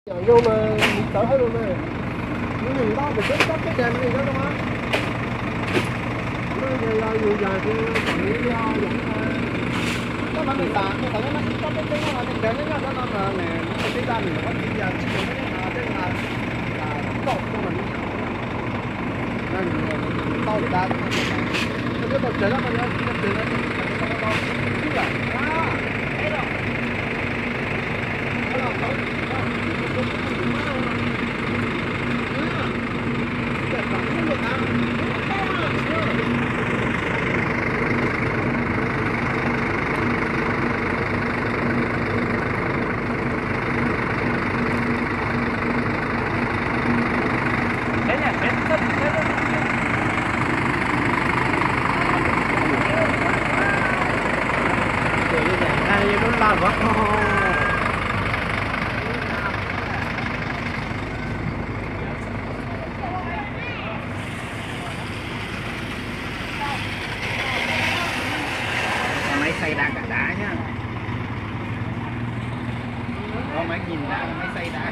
Yog mas tawv hauv lus na, nws ntab pem sab teb dais li no mas, yog yus yam ces yog, koj mas nws tam nws tam nyob sab teb teb no mas nws nrhiav nyob nyob no mas nws nws tej zaj nws yuav tsis yog tsis yog nyob tej no tej no, toj no mas nws tau li ntawd, nws twb tau tsev no mas nws tau tsev no ces nws tau tau tau tau tau. Có máy xay đá cả đá nhá. Có máy nhìn đá, máy xay đá.